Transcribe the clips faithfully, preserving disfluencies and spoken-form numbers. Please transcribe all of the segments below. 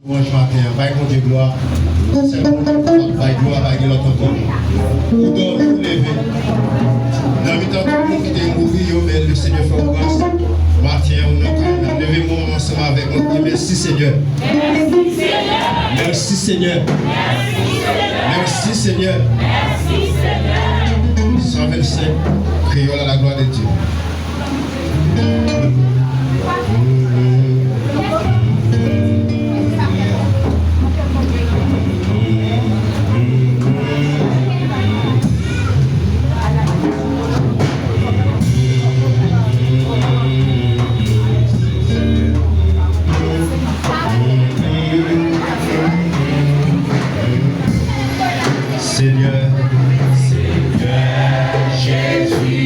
Dimanch maten an, bay Bondye glwa. Sèl Bondye kapab bay glwa, pa gen lòt ankò. Ou dòmi, ou leve. Nan mitan tout moun ki te mouri yo, men Lesenyè fè w gras. Maten an, ou nan kay la. Leve mwen ansanm avèk mwen, di mèsi, Senyè. Mèsi, Senyè. Mèsi, Senyè. San vennsenk, Kreyòl à la gloire de Dieu. Senyè, Senyè Jezi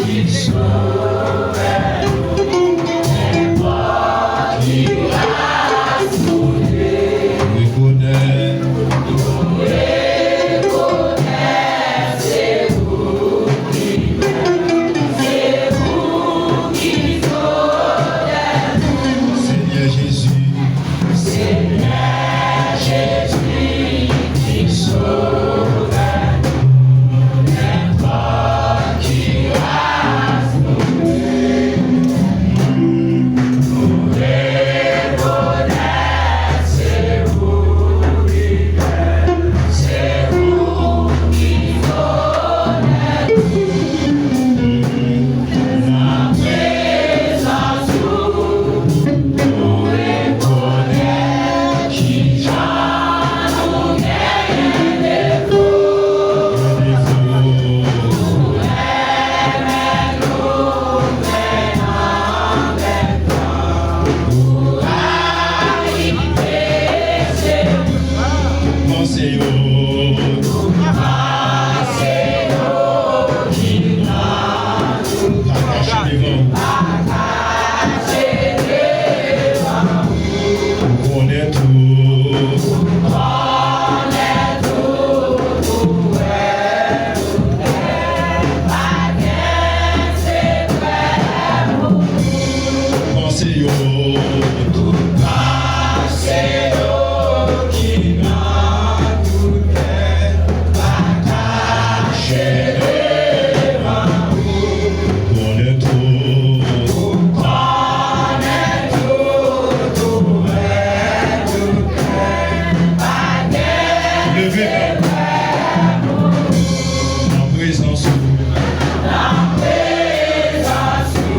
ki sovè nou, nenpòt ki ras nou ye, rekonèt, nou rekonèt se ou ki mèt, se ou ki sovè nou. Senyè Jezi, Senyè Jezi ki sovè nou, nenpòt ki ras nou ye, nou rekonèt se ou ki mèt, se ou ki sovè nou. Nan prezans ou, nou rekonèt kijan nou genyen defo. Ou renmen nou, men an menm tan, ou abite se nou. Panse yo, panse yo ki nan nou, pa kache devan ou. Ou konnen tout. Panse yo. Panse yo ki nan tout tèt pa kache devan ou. Konnen tout. Ou konnen tout, ou wè tout. Leve men. Nan prezans ou. Nan prezans ou.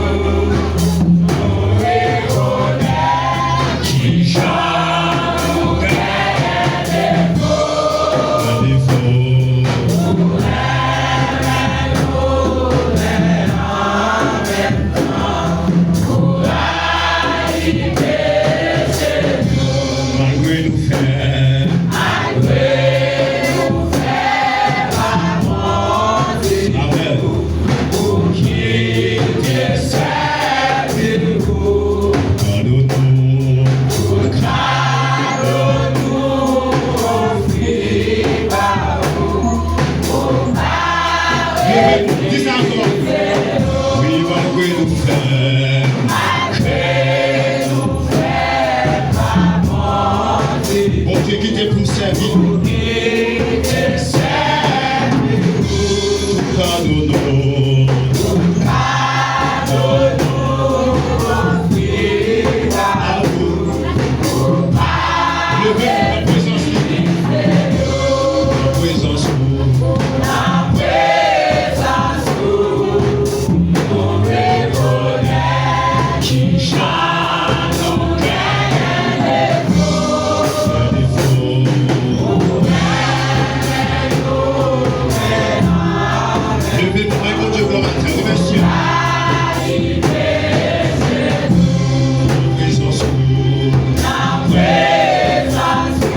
Nou rekonèt kijan nou genyen defo. Defo. Ou renmen nou, men an menm tan, ou abite se nou. Malgre nou fè. Malgre nou fè pa Bondye. Amèn. Ou kite sèvi ou. Kado nou. Tout kado nou ofri ba ou. Ou pa. Di sa ankò. Wi, malgre nou fè. Malgre nou fè pa Bondye. Bondye kite pou m sèvi. Kite sèvi. Tout kado nou. Tout kado nou ofri ba ou. Leve nan prezans li. Nan prezans ou. Nan prezans ou. Nou rekonèt kijan nou genyen defo. Defo. Leve nou bay Bondye glwa maten, remèsye. Prezans ou. Prezans ou.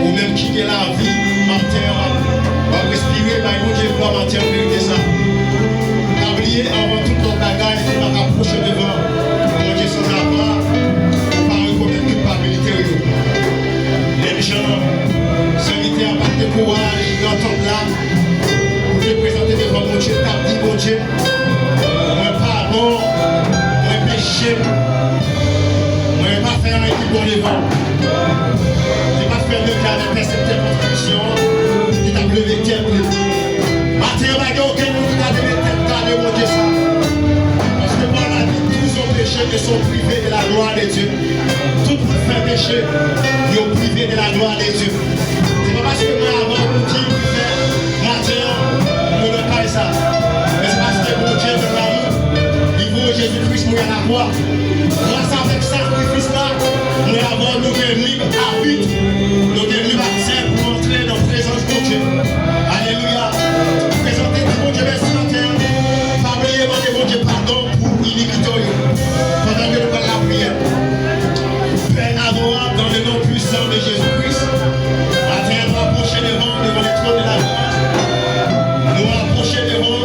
Ou menm ki gen lavi, maten an, w ap respire, bay Bondye glwa maten an, verite sa. Pa bliye, anvan tout lòt bagay, ou pa ka pwoche devan Bondye sanzava, ou pa rekonèt kilpabilite w yo. Menm jan sèvitè a pa t dekouraje nan tanp la, pou te prezante devan Bondye, t ap di, Bondye, mwen pa bon, mwen peche, mwen pa fè anyen ki bon devan w. Li pa t fè menm jan avèk pèseptè kontradiksyon an, ki t ap leve tèt li. Maten an, pa gen okenn moun ki ka leve tèt gade Bondye sa. Paske pawòl la di, tous ont péché et sont privés de la gloire de Dieu. Tout moun fè peche, yo prive de la gloire de Dieu. Se pa paske mwen avè w nou di pou fè maten an, nou nan kay sa. Men se paske Bondye nan lanmou, li voye Jezi Kris mouri alakwa. Gras avèk sakrifis la, mwen avè w nou gen lib abit, nou gen lib aksè pou antre nan prezans Bondye. Alelouya. Prezante, di Bondye mèsi maten an. Pa bliye mande Bondye padon pou inikite w yo. Pandan ke nou pral lapriyè. Pè adorab, dans le nom puissant de Jésus-Christ, maten an nou apwoche devan, devan le trône de la grâce. Nou apwoche devan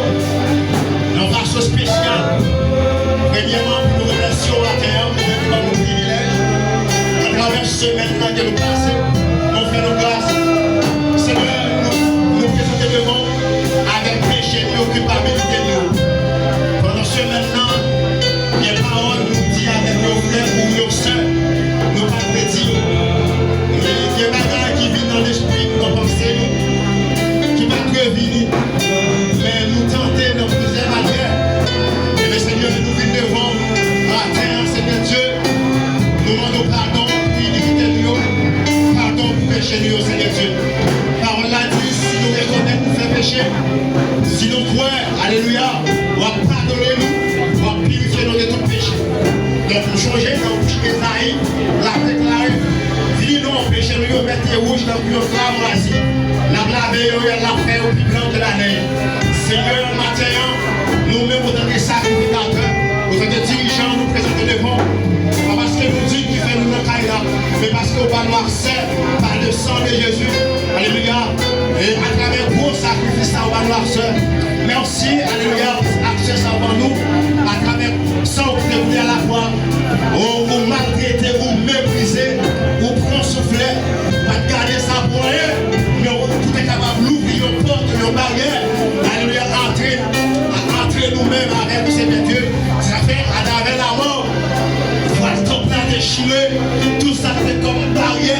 nan fason espesyal. Premyèman, pou nou remèsye w maten an, pou w ban nou privilèj, atravè semèn nan ke nou pase, nou fè nou gras. Senyè, nou, nou prezante devan w avèk peche nou yo, kilpabilite nou yo. Pandan semèn nan, gen pawòl nou di avèk yon frè ou yon sè, nou pa t vle di yo. Men gen bagay ki vin nan lespri nou, nan panse nou, ki pa t dwe vini. Men nou tante nan plizyè manyè. Ebyen, Senyè, nou vin devan w maten an, Senyè Dye. Nou mande w padon pou inikite nou yo, padon pou peche nou yo, Senyè Dye. Pawòl la di, si nou rekonèt nou fè peche, si nou kwè, alelouya, w ap padone nou, w ap pirifye nou de tout peche. Donk, nou chonje nan bouch Ezayi, l ap deklare, vini non, peche nou yo mèt te wouj tankou yon klamwazi. L ap lave yo, l ap fè yo pi blan ke lanèj. Senyè, maten an, nou menm, antanke sakrifikatè, antanke dirijan, nou prezante devan w. Pa paske nou di ki fè nou nan kay la, men paske w ba nou aksè pa le sang de Jésus. Alelouya. E atravè gwo sakrifis sa, w ba nou aksè. Mèsi, alelouya, aksè sa w ban nou, atravè san w ki te koule alakwa. O, ou maltrete, ou meprize, ou pran souflèt, ou pa t gade sa pou anyen, men ou te kapab louvri yon pòt, yon baryè, alelouya, antre, antre nou menm avèk ou, Senyè Dye. Sa fè, atravè lanmò, vwal tanp la dechire, tout sa ki te kòm baryè,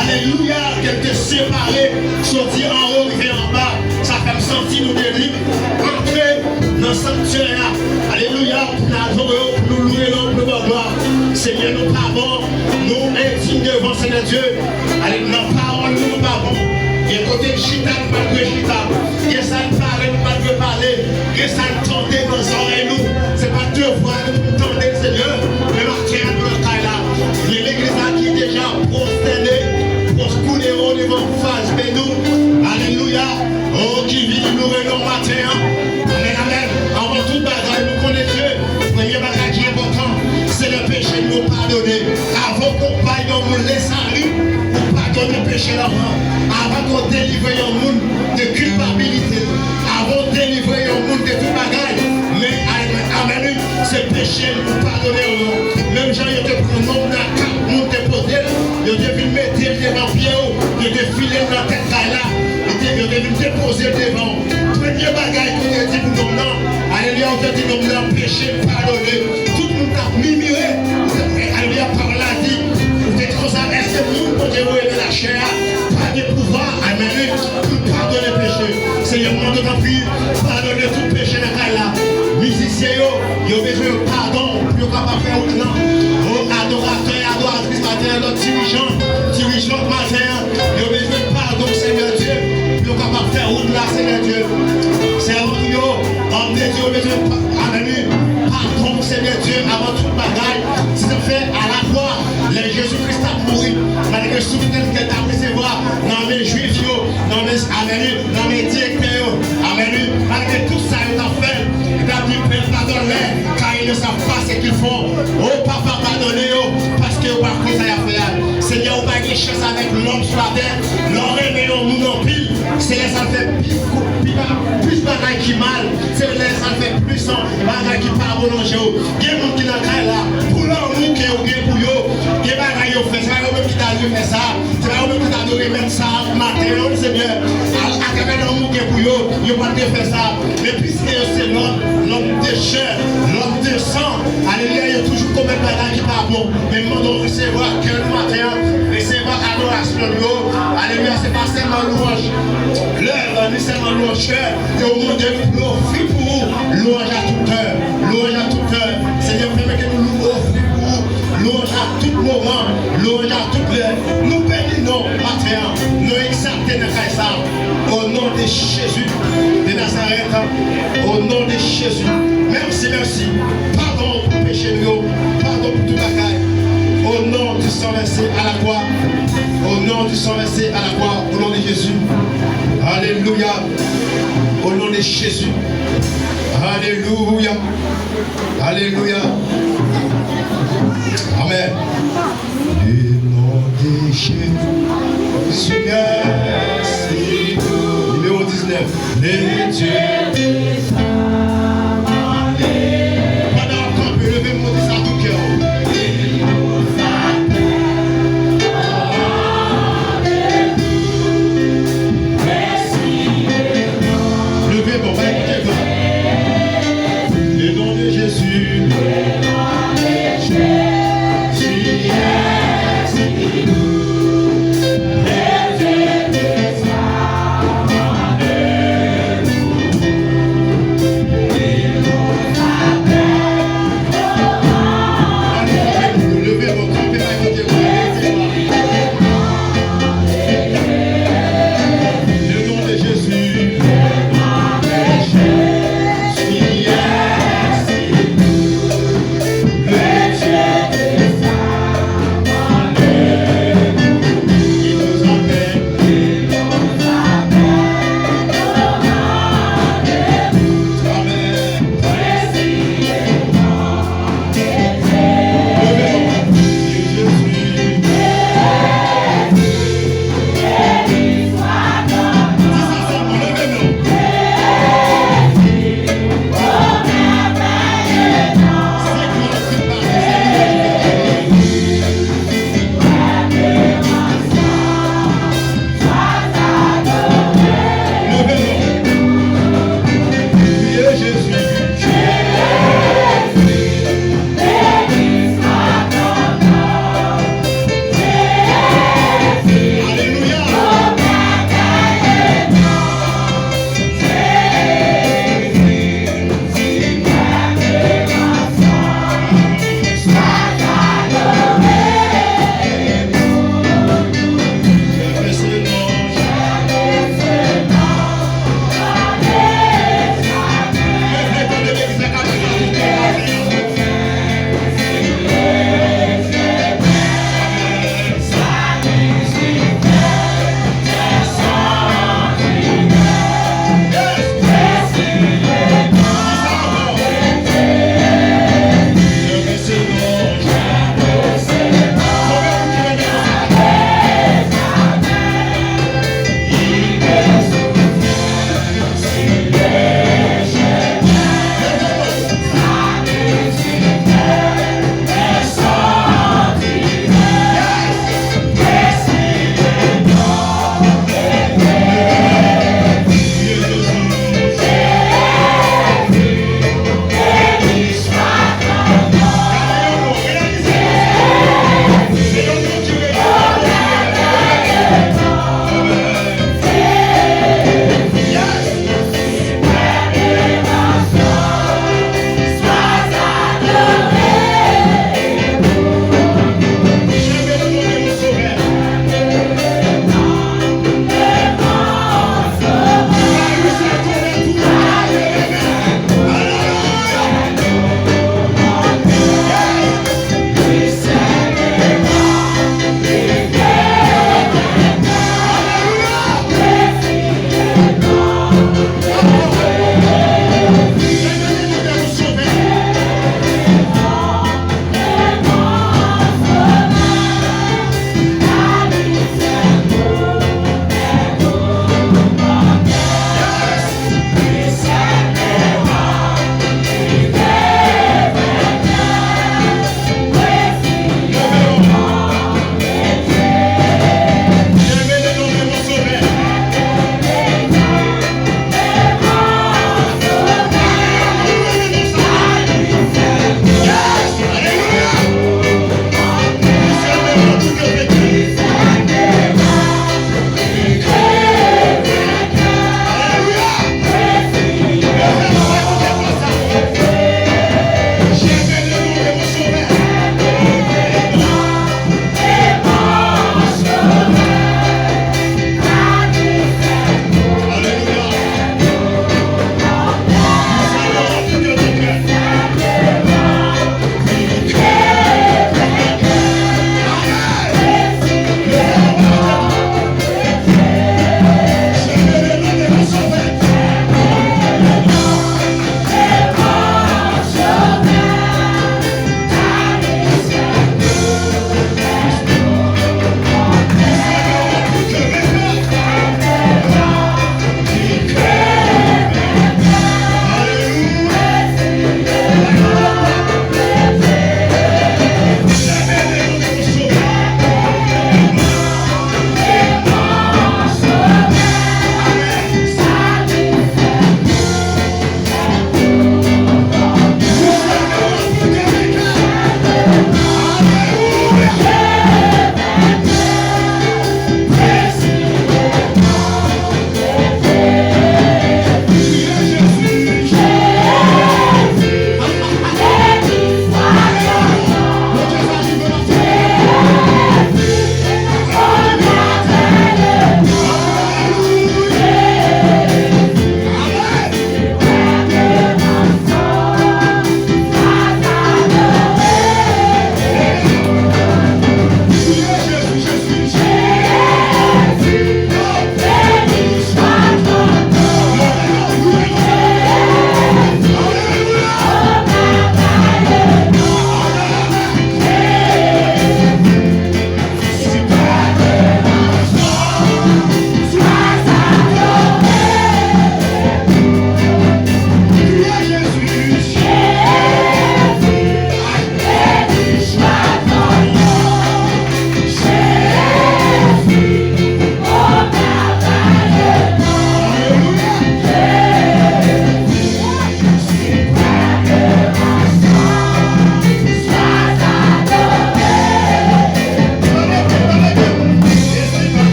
alelouya, ke l te separe, soti anwo rive anba, sa fè m santi nou te lib, antre nan sanktyè a, alelouya, pou n adore w, pou nou lwe non w, pou nou ba w glwa. Senyè, nou pa bon, nou endign devan Senyè Dye. Ale, nan pawòl nou, nou pa bon. Gen kote n chita, nou pa t dwe chita. Gen sa n pale, nou pa t dwe pale. Gen sa n tande nan zòrèy nou. Se pa devwa nou pou n tande l, Senyè. Men maten an, nou nan kay la. Men legliz la ki deja pwostène, pwostène devan fas nou. Alelouya. O, ki vini nou renon maten an. Amèn, amèn. Anvan tout bagay, nou konnen ke premye bagay ki enpòtan, se lè peche nou yo padone. Avan ke w bay yon moun lesali, ou padone peche l anvan. Avan ke w delivre yon moun de kilpabilite, avan w delivre yon moun de tout bagay, men, amèn, wi, se peche l ou padone yo. Menm jan yo te pran nonm nan, kat moun te poze l, yo te vin mete l devan pye w, yo te file l nan tèt kay la, yo te, yo te vin depoze l devan w. Premye bagay ke w te di pou nonm nan, alelouya, w te di nonm nan, peche m padone. Tout moun t ap mimire, alelouya, pawòl la di, ou te di konsa, èske moun Bondye voye nan lachè a pa gen pouvwa, amèn, wi, pou padone peche? Senyè, m mande w tanpri, padone tout peche nan kay la. Mizisyen yo, yo bezwen padon pou yo kapab fè wout lan. O, adoratè, adoratris, maten an, lòt dirijan, dirijant maten an, yo bezwen padon, Senyè Dye, pou yo kapab fè wout la, Senyè Dye. Sèvant ou yo, òm de Dye yo bezwen pa-, amèn, wi, padon, Senyè Dye, avan tout bagay. Se sa k fè, alakwa, lè Jezi Kris t ap mouri, malgre souflèt ke l t ap resevwa nan men Jwif yo, nan men, amèn, wi, nan men direktè yo, amèn, wi, malgre tout sa yo t ap fè, li t ap di, Père, pardonne-leur, car ils ne savent pas ce qu'ils font. O Papa, padone yo, paske yo pa konn sa y ap fè a. Senyè, ou pa gen chans avèk Lè w renmen yon moun anpil, se lè sa l fè pi, pi, plis bagay ki mal, se lè sa l fè plis bagay ki pa bon nan je w. Gen moun ki nan kay la, pou lanmou ke w gen pou yo, gen bagay yo fè, se pa yo menm ki ta dwe fè sa, se pa yo menm ki ta dwe remèt sa maten an, wi, Senyè. Atravè lanmou ke pou yo, yo pa t dwe fè sa. Men piske yo se lòm, lòm de chè, lòm de san, alelouya, yo toujou komèt bagay ki pa bon. Men m mande w resevwa kè nou maten an, resevwa adorasyon nou yo. Alelouya, se pa sèlman lwanj lèv, ni sèlman lwanj kè, men w mande nou pou nou ofri pou ou lwanj a tout kè, lwanj a tout kè. Senyè, pèmèt ke nou, nou ofri pou ou lwanj a tout moman, lwanj a tout lè. Nou beni non maten an, nou egzalte nan kay sa. Au nom de Jésus de Nazareth, au nom de Jésus. Mèsi, mèsi. Padon pou peche nou yo, padon pou tout bagay. Au nom du sang versé à la croix, au nom du sang versé à la croix, au nom de Jésus. Alléluia. Au nom de Jésus. Alléluia. Alléluia. Amen. Le nom de Jésus, Seigneur, c'est nous. Numéro dix-neuf. Le Dieu des armées. Pandan w ap kanpe, leve m, di sa tout kè w. Leve bon, bay Bondye glwa. Le nom de Jésus.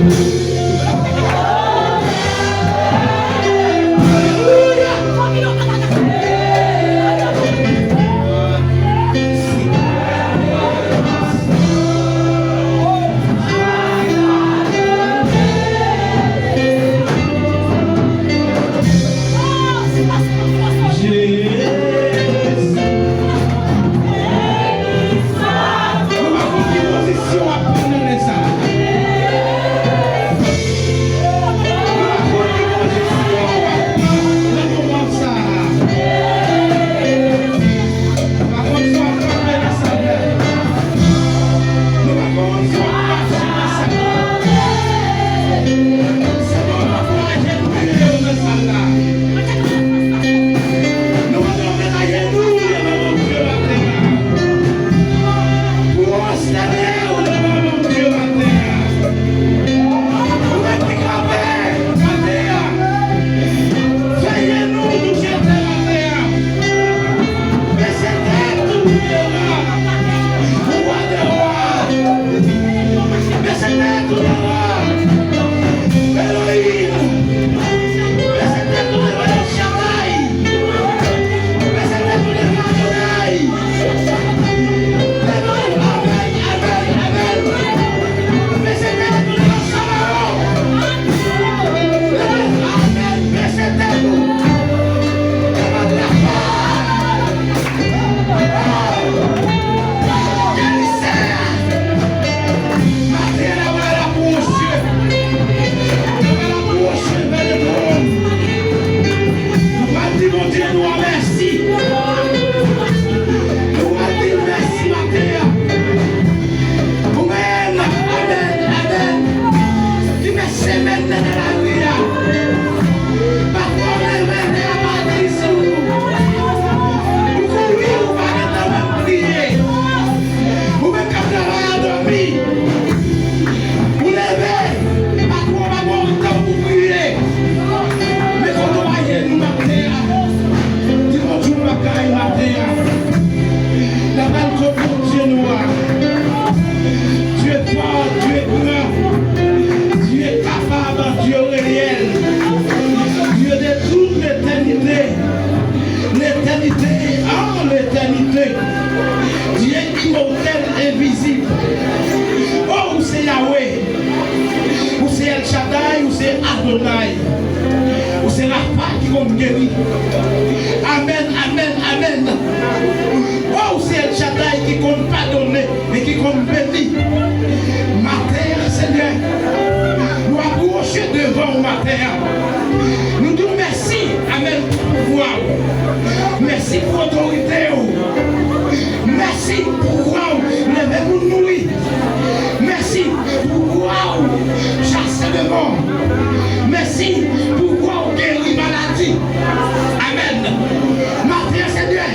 Nou pa konn ki pozisyon w ap pran nan lè sa a. Nou pa konn ki pozisyon w ap pran nan moman sa a. Nou pa konn sa w ap frape nan sal la. Nou pa konn sa w ap mache nan sal la. Se moman pou ajenouye yo nan sal la. Nou mande w met ajenou devan Bondye maten an. Pwostène w devan Bondye maten an. Ou menm ki kanpe maten an, fè jenou touche tè maten an. Bese tèt ou devan wa dè wa. Bese tèt ou devan Elohim. Bese tèt ou devan El Shaddai. Bese tèt ou devan Adonai. Devan amèn, amèn, amèn. Bese tèt ou devan Sabaot. Devan amèn, bese tèt ou. Devan Rafa. Gerisè. Maten an, n ap leve la pou Bondye. N ap leve la pou Bondye, vè le twòn. Nou pral di Bondye nou an mèsi. Nou pral di l mèsi maten an. Ou menm, amèn, amèn, ki fè semèn nan nan lari a. Patwon leve lè a pati sou ou. Ou kouri, ou pa gentan menm kriye. Ou menm k ap travay a dòmi. Ou leve, patwon pa gen tan pou kriye. Men kote w ajenou maten an, di Bondye w pa kay maten an. N ap al kot Bondye nou a. Dieu fort, Dieu grand, Dieu capable, Dieu réel, Dieu de toute l'éternité, l'éternité en l'éternité, Dieu immortel, invisible. Oh, ou se Yahweh, ou se El Shaddai, ou se Adonai, ou se Rapha ki konn geri. Amèn, amèn, amèn. Oh, ou se El Shaddai ki konn padone e ki konn beni. Maten an, Senyè, nou apwoche devan w maten an. Nou di w mèsi, amèn, pou pouvwa w. Mèsi pou otorite w. Mèsi pou pouvwa w leve moun mouri. Mèsi pou pouvwa w chase demon. Mèsi pou pouvwa w geri maladi. Amèn. Maten an, Senyè,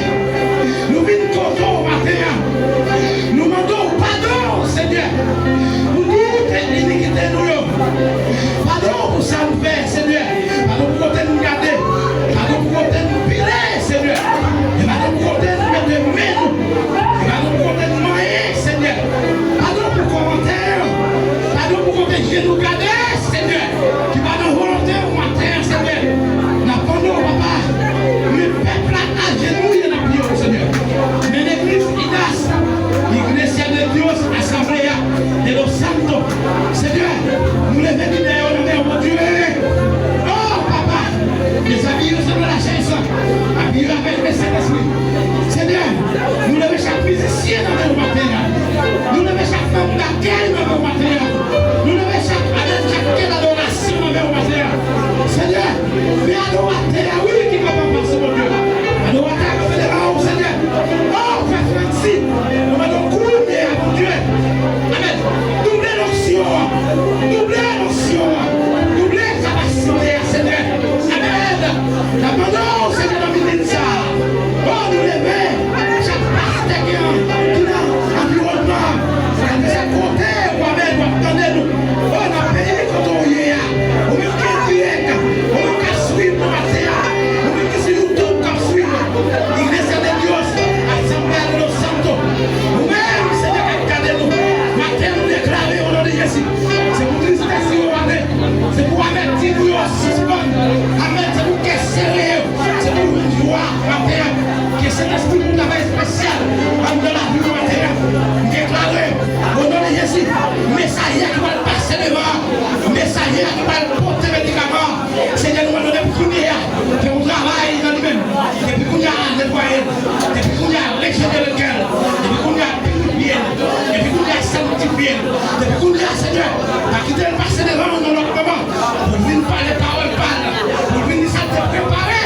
Depi kounye a, Senyè, pa kite l pase devan w nan lòt moman pou l vin pale pawòl pa l, pou l vin di sa l te prepare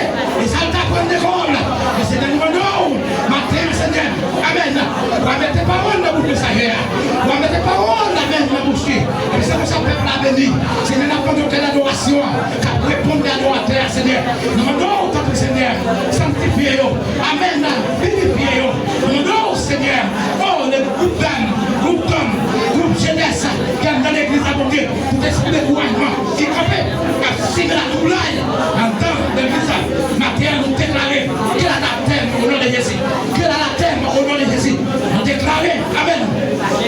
e sa l t aprann lekòl. Men Senyè, nou mande w maten an, Senyè, amèn, w a mete pawòl nan bouch mesajè a, w a mete pawòl, amèn, nan bouch li. Epi se konsa pèp la beni. Senyè, n ap mande w ke adorasyon an k ap reponn de adoratè a, Senyè. Nou mande w, tanpri, Senyè, sanktifye yo. Amèn. Vivifye yo. Nou mande w, Senyè, o, le gwoup dam, gwoup dam, gwoup jenès ki anndan legliz la, Bondye, pou te espri dekourajman ki kanpe, k ap simen latwoublay anndan legliz la. Maten an, nou deklare ke l anatèm o non de Jezi. Ke l anatèm o non de Jezi. Nou deklare, amèn.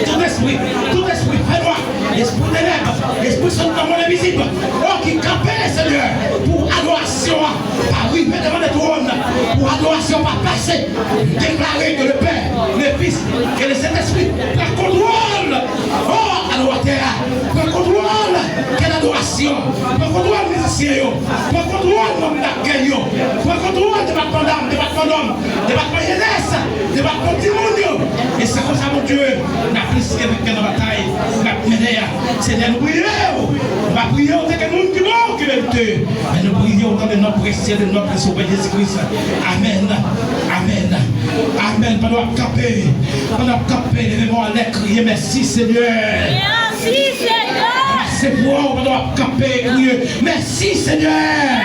Tout espri, tout espri fènwa, espri tenèb, espri sot nan mond envizib, o ki kanpe, Senyè, pou adorasyon an pa rive devan le twòn, pou adorasyon pa pase. M deklare ke le Pè, le Fis e le Sentespri pran kontwòl, o, adoratè a, pran kontwòl kèt adorasyon, pran kontwòl mizisyen yo, pran kontwòl manm dakèy yo, pran kontwòl depatman dam, depatman nonm, depatman jenès, depatman timoun yo. E se konsa, Bondye, n ap riske venkè nan batay n ap mennen an. Senyè, nou priye w. Nou pa priye w antanke moun ki bon, ki merite, men nou priye w nan le non presye de notre Sauveur Jésus-Christ. Amèn. Amèn. Amèn. Pandan w ap kanpe, pandan w ap kanpe, leve men w anlè, kriye: Mèsi, Senyè. Mèsi, Senyè. Pase vwa w pandan w ap kanpe, kriye: Mèsi, Senyè.